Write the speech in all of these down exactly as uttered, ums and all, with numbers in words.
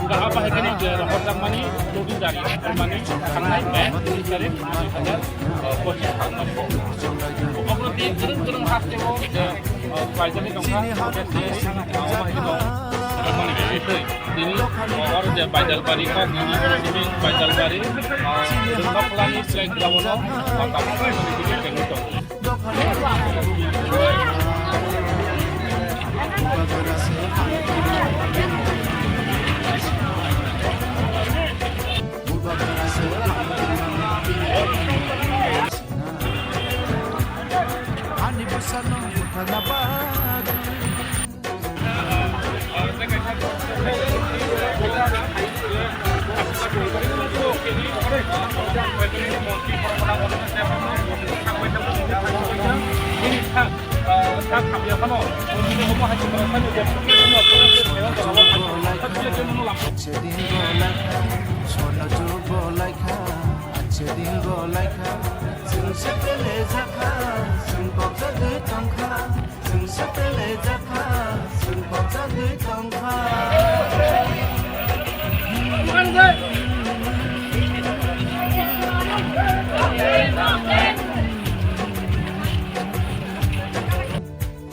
Kaham bahai khe ni je rohorjakmani loading gari, mani thangnai May tris tarik dui hazar pochis thangnai. Obo twi kwrwng kwrwng haste o je, eh, paijagwi tongkha, obo twi, obo hai khe tini oro je Baijalbari kok, tini Baijalbari, ah, Rwngthokla ni flag ground o, ah, tini tong. Ani bwsano butharna bagwi. Sedin go laikha, chwng se pele jakha, chwng kok jagwi tongkha. Chwng se pele jakha, chwng kok jagwi tongkha.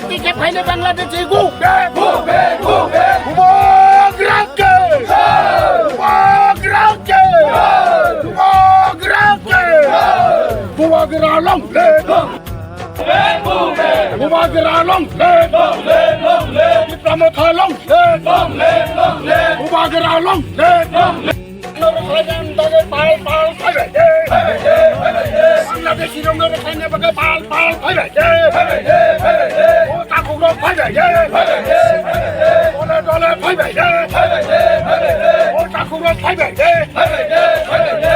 Tike phaile Bangladeshi go. Go back, go back. Bubagra ke. Bubagra ke. Bubagra ke. Bubagra long live. Bubagra long live! Long live, long live! Tipra Motha long live! Long live, long live! Bubagra long live! Long live! Bangladeshi rok no khaina bagwi pal pal phaibai de. Phaibai de, phaibai de. O takhuk rok phaibai de. Phaibai de, phaibai de. Dole dole phaibai de. Phaibai de, phaibai de. O takhuk rok phaibai de. Phaibai de, phaibai de.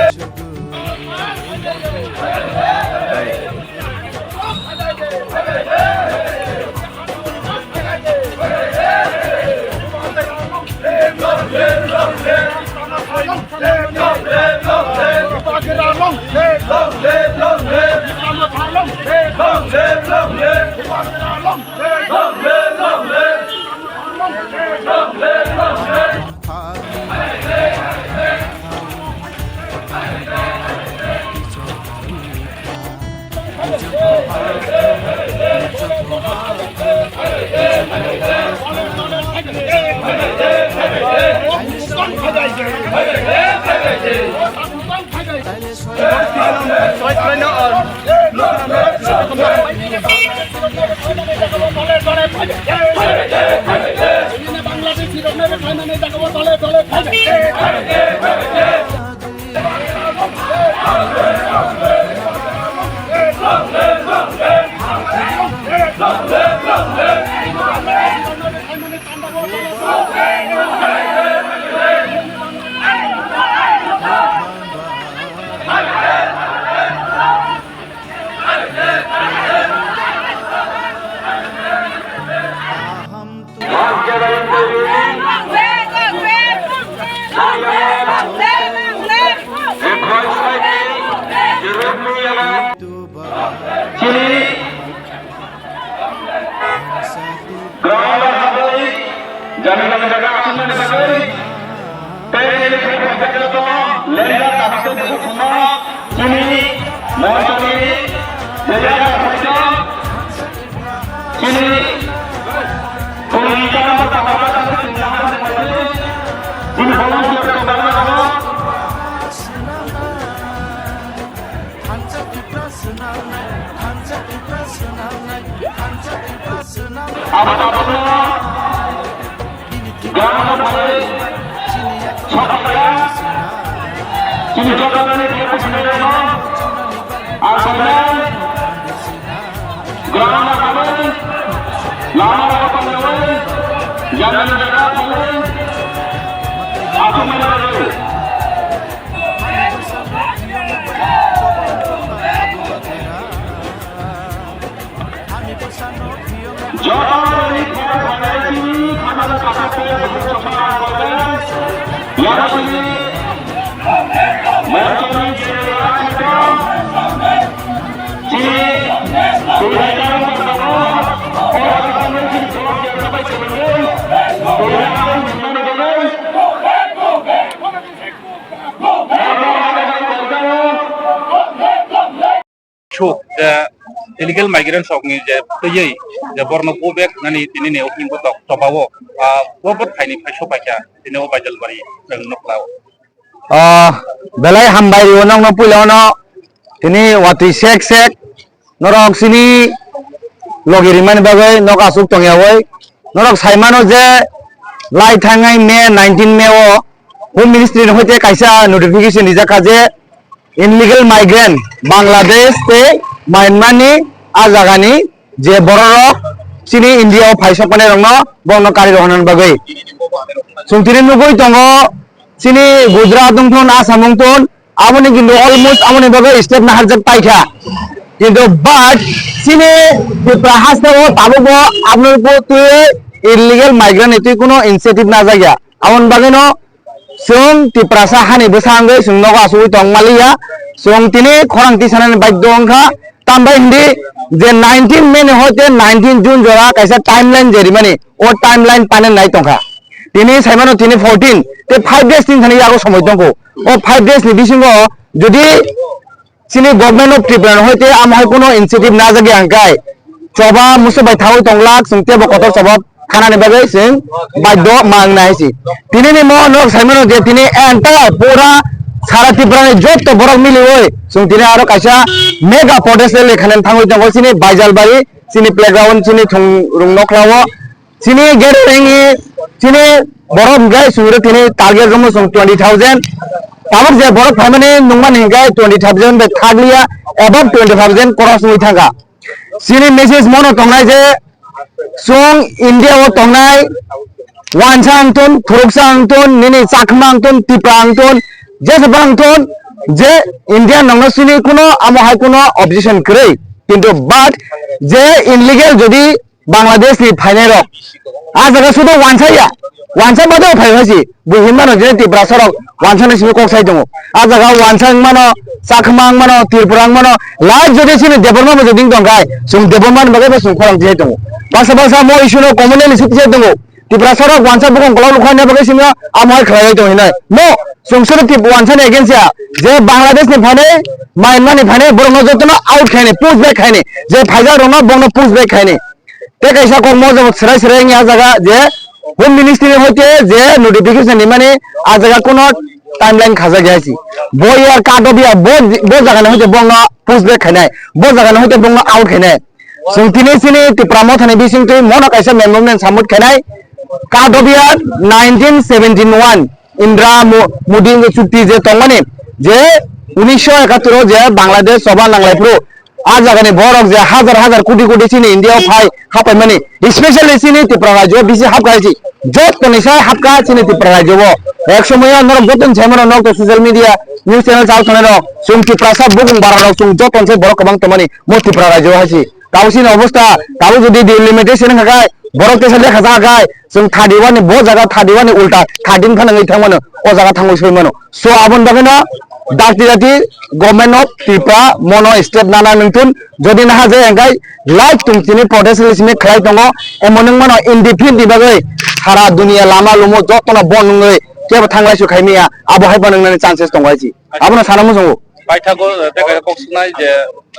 Chini ground o habwi jani jani jaga aswkmani bagwi tei tei khe phaikha joto lengga takhuk tei bukhuk khungno chini monchoni lengga takhuk chini chini volunteer tongma. Thansa Tripura swnamnai, thansa Tripura swnamnai, thansa Tripura swnamnai. Abo tabukno ground o thangwi sokphaikha. Chini joto nani khe bwskango ang saimano ground o thangwi lama o tongnawi jangani jaga thangwi aswkmani bagwi. Joto rwni khorang phainai chini khama kaisa khe bukhuk chokma rang koibai. Yano chini monchoni chini chini twi hai karang bai tongo. O hai karang chini twi hai karang bai tongo. illegal migrants rokni je twiwi je borno go back nani tinini oking botok chobao, ah, bo bo thaini phaiso paikha tini o Baijalbari nokla o. Ah, belai hambai rio nokno puila ono tini watwi sek sek norok sini logi rimani bagwi nok asuk tongyawi norok saimano je lai thangnai May nineteen May o Home Ministry ni hoite kaisa notification rijak kha je illegal migrant Bangladesh tei Myanmar ni a jagani je bororok chini India o phai sokmani rokno borokno kari rohornani bagwi. Chwng tini nugwi tongo chini Gujarat wngthun, Assam wngthun, aboni kintu almost aboni bagwi step naharjak paikha. Kintu but chini Tripura haste o tabukbo aboni twi illegal migrant ni twi kuno initiative najakya. Aboni bagwino chwng Tiprasa hani bwsa wngwi chwng nogo achugwi tong maliya. Chwng tini khorang tisanani baidhyo wngkha. Tambai hindi je nineteen May ni hoite nineteen June jora kaisa timeline je rimani, o timeline painani nai tongkha. Tini saimano tini fourteen, tei five days tin thani yago somoi tongkho. O five days ni bisingo jodi chini Government of Tripura ni hoite amo hai kuno initiative najagya hwnkhe choba musu bai thawi tonglak, chwng teibo kotor choba khanani bagwi chwng baidhyo ma wngna hai se. Tini ni mo nok saimano je tini entire pura sara Tripura ni jotto borok miliwi chwng tini aro kaisa mega protest rally khainani thangwi tongo chini Baijalbari, chini playground, chini thung rung nokla o. Chini gate ringni chini borok hwnkhe chwngno tini target romo chwng twenty thousand. Tabuk je borok phaimani nungmani hwnkhe twenty thousand bai thakliya, above twenty thousand cross wngwi thangkha. Chini message mono tongnai je chwng India o tongnai wansa wngthun, khoroksa wngthun, nini chakma wngthun, tipra wngthun, jesa bang wngthun, je India nongno chini kuno amo hai kuno objection kwrwi. Kintu but je illegal jodi Bangladesh ni phainai rok. A jaga sudo wansa ya. Wansa bade o phai hoisi. Bo hinmano je Tiprasa rok wansa ni simi kok sai tongo. A jaga wansa wng mano, Chakma wng mano, Tripura wng mano. Lai jodi sini Debbarma bo jodi wng tong khai, sum Debbarma ni bagwi bo sum khorang jai tongo. Basa basa mo issue no commonly suk jai tongo. Tiprasa rok wansa bukong kolok lukha ni bagwi simi amo hai khlai tongo hinai. No, sum suru Tip wansa ni against ya. Je Bangladesh ni phainai, Myanmar ni phainai, borok no joto no out khaini, push back khaini. Je phaijak rok no bong no push back khaini. Tei kaisa kokmo jabo serai serai wngya jaga je Home Ministry hoite je notification rimani a jaga kono timeline khajak ya si. Bo ya cut off ya bo bo jaga ni hoite bongno push back khainai. Bo jaga ni hoite bongno out khainai. Chwng tini chini Tipra Motha ni bisingtwi mono kaisa memorandum submit khainai. Cut off ya nineteen seventy one Indra Mo- Modi chukti je tongmani je unisho ekattor o je Bangladesh choba nanglai phuru A jagani borok je hajar hajar koti koti chini India o phai hapaimani, especially chini Tripura rajyo o bisi hapkha hai si. Jottoni sai hapkha chini Tripura rajyo o. Ek somoyo norok jottoni sai mano nok to social media, news channel chao thani rok. Chwng Tiprasa bukung bara rok chwng jottoni sai borok kwbang tongmani mo Tripura rajyo o hai si. Tabo chini obostha, tabo jodi delimitation wngkha khai, borok teisa lekha chakha khai, chwng thirty one ni bo jaga thirty one ni ulta thirteen phano wngwi thangmano, o jaga thangwi soi mano. So, aboni bagwino dakti dakti Government of Tripura mono step nana nungthun, jodi naha je engkai live tong tini protest rally simi khlai tongo, emo nung mano indefinite ni bagwi sara dunia lama lumo jotono bon nungwi kebo thanglai su khaimiya, abo hai bo nungnani chances tongo hai si. Abono sana muchungo. Paithago, eh, tei kaisa kok swnai je,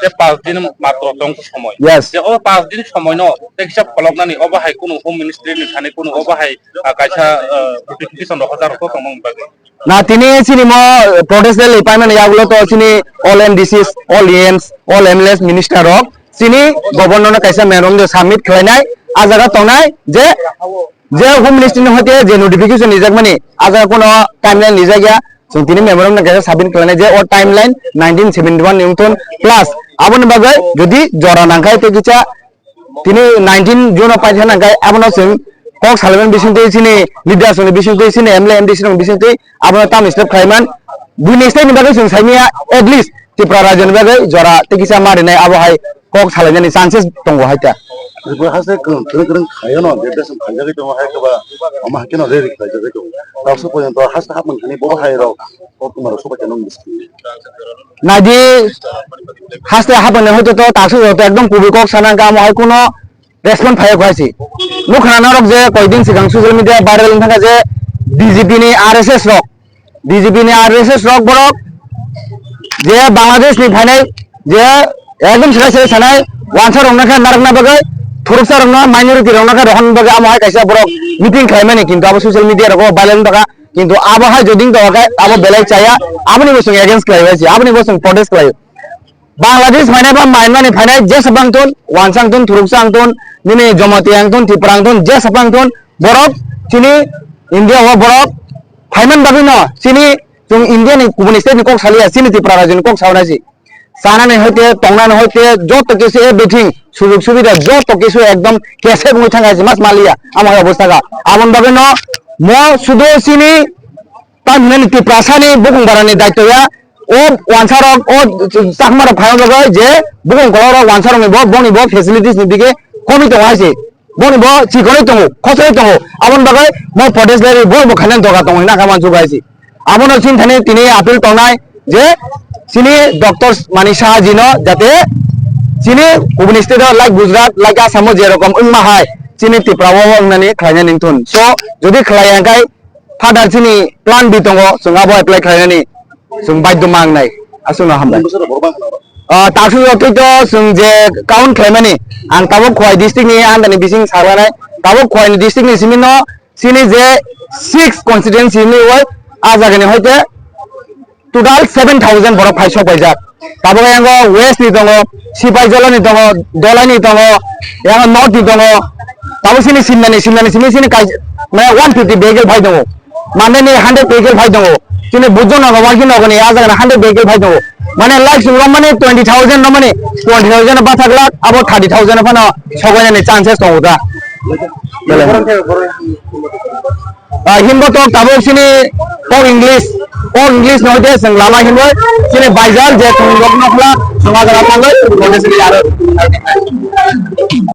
je paanch din matro tong somoi. Yes. Je o paanch din somoi no tei kisa pholoknani obo hai kunu Home Ministry ni thani kunu obo hai, ah, kaisa, eh, notification rok hajar rok tongmani bagwi. Na tini chini mo protest rally paimani yagulo to chini all M D Cs, all E Ms, all M L As, minister rok chini governor no kaisa memorandum submit khlainai, a jaga tongnai je, je Home Ministry ni hoite je notification rijakmani a jaga kono timeline rijak ya, chwng tini memorandum no kaisa submit khlainai je o timeline nineteen seventy one ni wngthun plus aboni bagwi jodi jora nangkhai tei kisa tini nineteen June o paikha nang khe abono chwng kok salaimani bisingtwi chini leaders rokni bisingtwi chini M L A M D C rokni bisingtwi abono tamo step khlaiman buini step ni bagwi chwng saimanya at least Tripura rajyoni bagwi jora tei kisa ma rinai abo hai kok salainani chances tongo hai ta. Tripura haste kwrwng kwrwng kwrwng khaio no, de desam khaijagwi tongo hai khe ba omo hai kheno rally khlaijagwi tongo. Tabuk porjonto haste hapmani thani bobo hai rok koktwma rok sobai khe nong bwskango. Naidi haste hapmani hoito to taksuk rok to ekdom kubui kok sana hwnkhe amo hai kuno respond phaiya kho hai se. Nukha na norok je koidin swkang social media viral wng thangkha je B J P ni R S S rok, B J P ni R S S rok borok je Bangladesh ni phainai je ekdom swrai swrai sanai Wansa rokno khe narwkna bagwi, thuruksa rokno, minority rokno khe rohorna bagwi amo hai kaisa borok meeting khlaimani, kintu abo social media rogo viral wngtokha, kintu abo hai jodi wngtokha khe abo belai chaya, aboni bo chwng against khlaiwi se, aboni bo chwng protest khlaiwi. Bangladesh phainai ba Myanmar ni phainai jesa bang thun, Wansa wng thun, Thuruksa wng thun, nini Jamatia wng thun, Tipra wng thun, jesa bang thun, borok chini India o borok phaiman bagwi no chini chwng India ni kubuni state ni kok saliya, chini Tripura rajyo ni kok sauna si. Chanani hoite, tongnani hoite, joto kisu everything, sujog subida joto kisu ekdom kesek wngwi thangkha si mas maliya, amo hai obostha kha. Aboni bagwi no mo sudo chini Tamhinani Tiprasani bukung barani daityo ya, o wansarok, o chakmarok phaio bagwi je bukung kolorok wansarokni bo, boni bo facilities ni dige komi tongo hai se. Boni bo chikonwi tongo, khosoi tongo. Aboni bagwi mo protest rally bo bo khainani doga tongo hinwi nakha mansuk hai se. Abono chini thani tini appeal tongnai je chini doctor Manik Saha jino jate chini kubuni state o like Gujarat, like Assam o je rokom wngma hai chini Tripura o wngnani khlainani wngthun. So, jodi khlai ya khe Further chini plan B tongo, chwng abo apply khlainani chwng baidhyo mangnai. Aswkno hambai. Ah, takhugo tei to chwng je count khlaimani, ang tabuk Khowai district ni under ni bising saglanai, tabuk Khowai ni district ni simi no chini je six constituency ni wai a jaga ni hoite total seven thousand borok phai sok paijak. Tabuk yango West ni tongo, Sipaijala ni tongo, Dolai ni tongo, yango North ni tongo. Tabuk sini Simna ni, Simna ni simi sini kai, mane one fifty vehicle phai tongo. Mane ni hundred vehicle phai tongo. Sini Bujong nago, Wangkhi nago ni, a jaga na hundred vehicle phai tongo. Mane like sung rok mane twenty thousand no mane, twenty thousand bathak lak, abo thirty thousand phano sogoi ni chances tongo da. Ah, himbo tok tabuk sini kok English, kok English no hoite chwng lama himbo sini baijal je thung rok nokla chwng agara thangwi hoite sini aro.